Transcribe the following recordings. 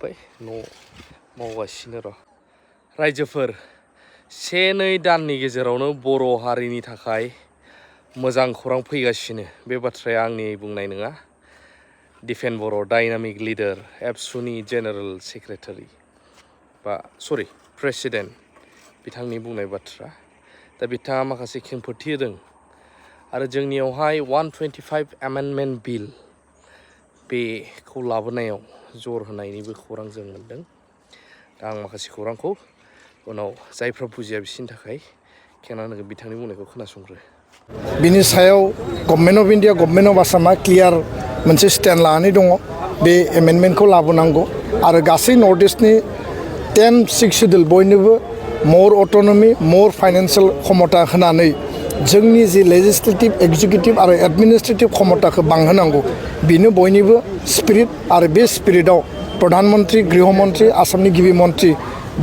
फोजोब्बाय न' मावगासिनो र' रायजोफोर 1-2 दाननि गेजेरावनो बर' हारिनि थाखाय मोजां खौरां फैगासिनो बे बाथ्राया आंनि बुंनाय नङा दिपेन बर' डायनामिक लिडार एबसुनि जेनेरेल सेक्रेटारि बा सरि प्रेसिडेन्ट बिथांनि बुंनाय बाथ्रा दा बिथाङा माखासे खेंफोरथि होदों आरो जोंनियावहाय 125 एमेन्डमेन्ट बिल बेखौ लाबोनायाव जर होनायनिबो खौरां जों मोनदों दा आं माखासे खौरांखौ उनाव जायफ्रा बुजिया बिसोरनि थाखाय खेंनानै बिथांनि बुंनायखौ खोनासंग्रो बिनि सायाव government of India government of आसामा क्लियार मोनसे स्टेन्ड लानानै दङ बे एमेन्डमेन्टखौ लाबोनांगौ आरो गासै नर्थ इस्टनि 10-6 सिडुल बयनोबो मर अट'नमि मर फाइनान्सियेल क्षमता होनानै जोंनि जि लेजिस्लेटिभ एक्जिकिउटिभ आरो एडमिनिस्ट्रेटिभ क्षमताखौ बांहोनांगौ बेनो बयनिबो स्पिरिट आरो बे स्पिरिटआव प्रधानमन्त्री गृहमन्त्री आसामनि गिबि मन्त्रि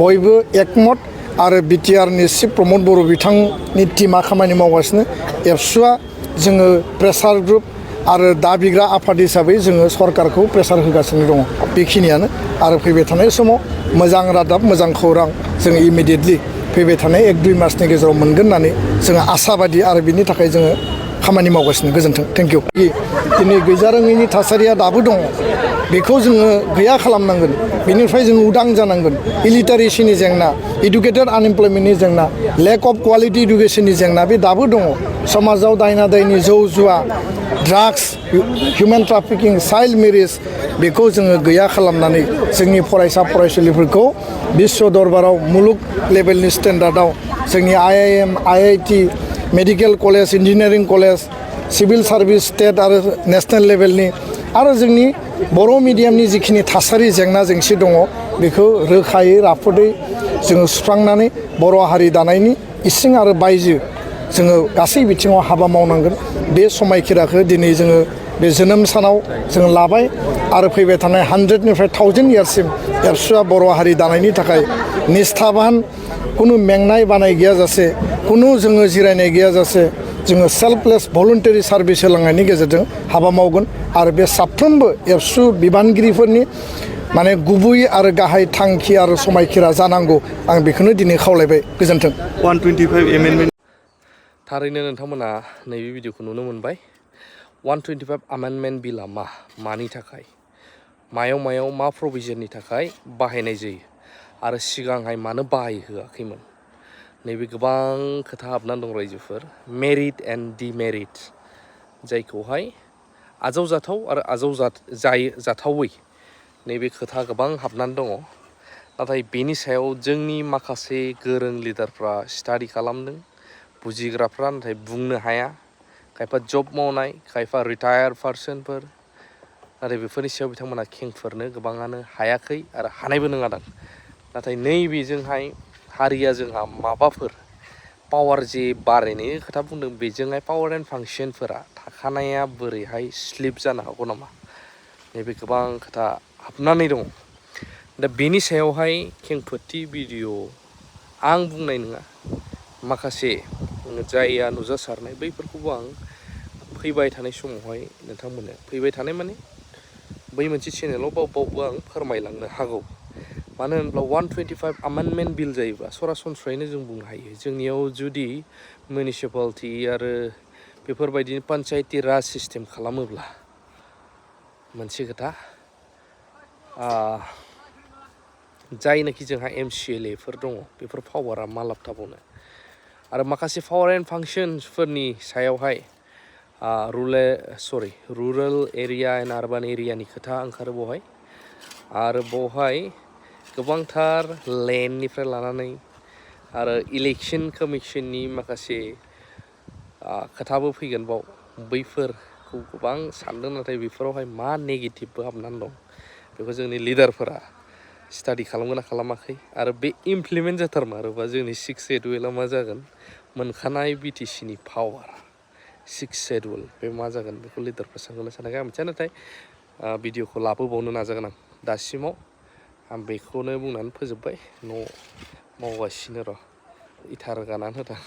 बयबो एकमत आरो बिटिआरनि चिफ प्रमद बर' बिथांनि टीमा खामानि मावगासिनो एबसुआ जोङो प्रेसार ग्रुप आरो दाबिग्रा आफाद हिसाबै जोङो सरकारखौ प्रेसार होगासिनो दङ बेखिनियानो आरो फैबाय थानाय समाव मोजां रादाब मोजां खौरां जोङो इमिडियेटलि फैबाय थानाय 1-2 मासनि गेजेराव मोनगोन होननानै जोङो आसाबादि आरो बिनि थाखाय जोङो खामानि मावगासिनो गोजोन्थों थेंक इउ दिनै गैजारोङैनि थासारिया दाबो दङ बेखौ जोङो गैया खालामनांगोन बेनिफ्राय जों उदां जानांगोन इलिटारेसिनि जेंना इडुकेटेड आनएमप्लयमेन्टनि जेंना लेक अफ क्वालिटि इडुकेसननि जेंना बे दाबो दङ समाजाव दायना दायनि जौ जुवा drugs human trafficking child marriage बेखौ जोङो गैया खालामनानै जोंनि फरायसा फरायसुलिफोरखौ बिश्व दरबाराव मुलुग लेभेलनि स्टेन्डार्डआव जोंनि IIM IIT medical college engineering college civil service state आरो नेशनेल लेभेलनि आरो जोंनि बर' मिडियामनि जिखिनि थासारि जेंना जेंसि दङ बेखौ रोखायै राफोदै जोङो सुस्रांनानै बर' हारि दानायनि इसिं आरो बायजो जोङो गासै बिथिङाव हाबा मावनांगोन बे समायखिराखौ दिनै जोङो बे जोनोम सानाव जों लाबाय आरो फैबाय थानाय 100निफ्राय 1000 इयार्ससिम एबसुआ बर' हारि दानायनि थाखाय निस्थाबान कुनु मेंनाय बानाय गैयाजासे कुनु जोङो जिरायनाय गैयाजासे जोङो सेल्फलेस भलुन्टारि सार्भिस होलांनायनि गेजेरजों हाबा मावगोन आरो बे साफ्रोमबो एबसु बिबानगिरिफोरनि माने गुबै आरो गाहाय थांखि आरो समायखिरा जानांगौ आं बेखौनो दिनै खावलायबाय गोजोन्थों 125 एमेन्डमेन्ट थारैनो नोंथांमोना नैबे भिडिअखौ नुनो मोनबाय 125 एमेन्डमेन्ट बिलआ मानि थाखाय मायाव मा प्रभिजननि थाखाय बाहायनाय जायो आरो सिगांहाय मानो बाहायहोआखैमोन नैबे गोबां खोथा हाबनानै दं रायजोफोर मेरिट एन्ड डिमेरिट जायखौहाय आजावजाथाव आरो जाथावै नैबे खोथा गोबां हाबनानै दङ नाथाय बेनि सायाव जोंनि माखासे गोरों लिडारफ्रा स्टाडि खालामदों बुजिग्राफ्रा नाथाय बुंनो हाया खायफा जब मावनाय खायफा रिटायार्ड पार्सनफोर नाथाय बेफोरनि सायाव बिथांमोना खेंफोरनो गोबाङानो हायाखै आरो हानायबो नङादां नाथाय नैबेजोंहाय हारिया जोंहा माबाफोर पावार जे बारायनायनि खोथा बुंदों बेजोंहाय पावार एन्ड फांसनफोरा थाखानाया बोरैहाय स्लिप जानो हागौ नामा नैबे गोबां खोथा हाबनानै दङ दा बेनि सायावहाय खेंफोरथि भिडिअ आं बुंनाय नङा माखासे जायया नुजासारनाय बैफोरखौबो आं फैबाय थानाय समावहाय नोंथांमोननो फैबाय थानाय माने बै मोनसे चेनेलाव बावबो आं फोरमायलांनो हागौ मानो होनब्ला 125 एमेन्डमेन्ट बिल जायोबा सरासनस्रायैनो जों बुंनो हायो जोंनियाव जुदि मिउनिसिपालिटि आरो बेफोरबायदिनो पन्सायती राज सिस्टेम खालामोब्ला मोनसे खोथा जायनाखि जोंहा MCLAफोर दङ बेफोर पावारा मा लाब थाबावनो आरो माखासे पावार एन्ड फांसनसफोरनि सायावहाय रुरेल एरिया एन्ड आर्बान एरियानि खोथा ओंखारो बेवहाय आरो बेवहाय गोबांथार लेन्डनिफ्राय लानानै आरो इलेक्सन कमिसननि माखासे खोथाबो फैगोन बाव बैफोरखौ गोबां सानदों नाथाय बेफोरावहाय मा नेगेटिभबो हाबनानै दं बेखौ जोंनि लिडारफोरा स्टाडि खालामगोन ना खालामाखै आरो बे इमप्लिमेन्ट जाथारमारोबा जोंनि 6 शेड्युला मा जागोन मोनखानाय BTCनि पावार 6 शेड्युल बे मा जागोन बेखौ लिडारफ्रा सानगोन ना सानाखै आं मिथिया नाथाय भिडिअखौ लाबोबावनो नाजागोन आं दासिमाव आं बेखौनो बुंनानै फोजोब्बाय न' मावगासिनो र' इथा रोगानानै होदों